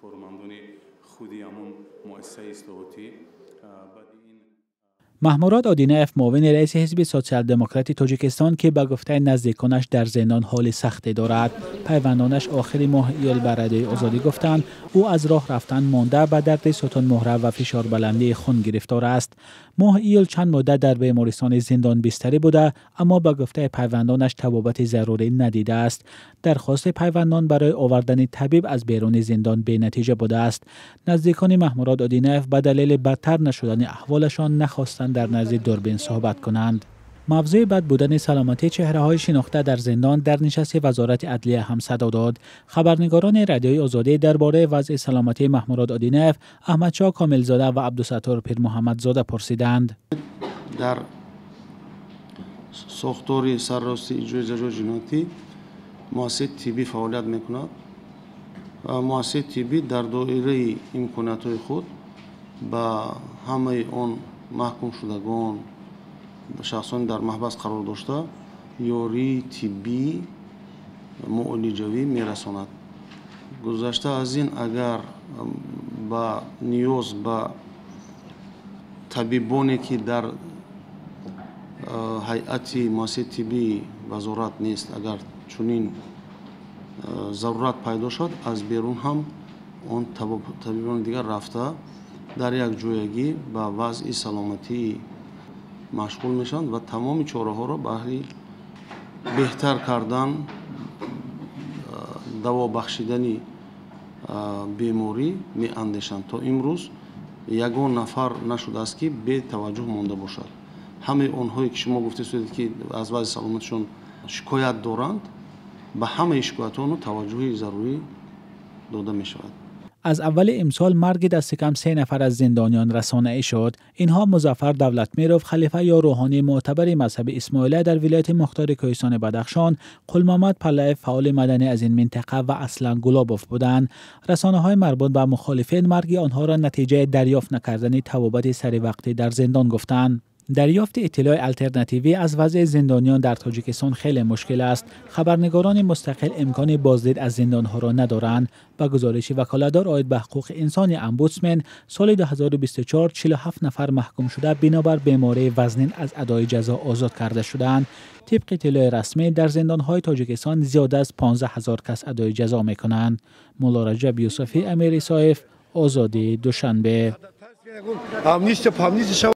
Кормандони худи ҳамон муассисаи ислоҳотӣ. Маҳмурод Одинаев, муовини раиси ҳизби Социал-демократи Тоҷикистон, ки ба гуфтаи наздиконаш дар зиндон ҳоли сахте дорад. Пайвандонаш охири моҳи июл ба Радиои Озодӣ гуфтанд, ӯ аз роҳ рафтан монда, ба дарди сутунмуҳра ва фишорбаландии хун гирифтор аст. Моҳи июл чанд муддат дар бемористони зиндон бистарӣ буда, аммо ба гуфтаи пайвандонаш табобати зарурӣ надидааст. Дархости пайвандон барои овардани табиб аз беруни зиндон бенатиҷа будааст. Наздикони Маҳмурод Одинаев ба далели бадтар нашудани аҳволашон нахостанд дар назди дурбин суҳбат кунанд. Мавзӯи бад будани саломатии чеҳраҳои шинохта дар зиндон дар нишасти Вазорати адлия ҳам садо дод. Хабарнигорони Радиои Озодӣ дар бораи вазъи саломатии Маҳмурод Одинаев, Аҳмадшоҳ Комилзода ва Абдусаттор Пирмуҳаммадзода пурсиданд. Дар сохтори саррости иҷрои ҷазои ҷиноятӣ муассисаи тиббӣ фаъолият мекунад. Муассисаи тиббӣ дар доираи имкониятҳои худ ба ҳамаи он маҳкумшудагон, шахсони дар маҳбас қарор дошта, ёрии тиббӣ муолиҷавӣ мерасонад. Гузашта аз ин, агар ба ниёз ба табибоне, ки дар ҳайати муассисаи тиббии вазорат нест, агар чунин зарурат пайдо шавад, аз берун ҳам он табибони дигар рафта дар як ҷоягӣ ба вазъи саломатии машғул мешаванд ва тамоми чораҳоро баҳри беҳтар кардан, даво бахшидани беморӣ меандешанд. То имрӯз ягон нафар нашудааст, ки бетаваҷҷӯҳ монда бошад. Ҳамаи онҳое, ки шумо гуфтед, ки аз вазъи саломатишон шикоят доранд, ба ҳамаи шикоятҳо таваҷҷӯҳи зарурӣ дода мешавад. Аз аввали имсол марги дасти кам 3 нафар аз зиндониён расонаӣ шуд. Инҳо Музаффар Давлатмиров, халифа ё рӯҳонии мӯътабари мазҳаби исмоилия дар вилояти мухтори Кӯҳистони Бадахшон, Қулмомад Паллаев, фаъоли маданӣ аз ин минтақа, ва Аслан Гулобов буданд. Расонаҳои марбут ба мухолифин марги онҳоро натиҷаи дарёфт накардани табобати саривақтӣ дар зиндон гуфтанд. Дарёфти иттилои алтернативӣ аз вазъи зиндониён дар Тоҷикистон хеле мушкил аст. Хабарнигорони мустақил имкони боздид аз зиндонҳоро надоранд. Ба гузориши ваколатдор оид ба ҳуқуқи инсони омбудсмен, соли 2024 47 нафар маҳкум шуда бинобар бемории вазнин аз адои ҷазо озод карда шудаанд. Тибқи иттилои расмӣ, дар зиндонҳои Тоҷикистон зиёда аз 15 ҳазор кас адои ҷазо мекунанд. Мулло Раҷаб Юсуфӣ, Амир Исоев, Озодӣ, Душанбе. Амнистия, памнистия.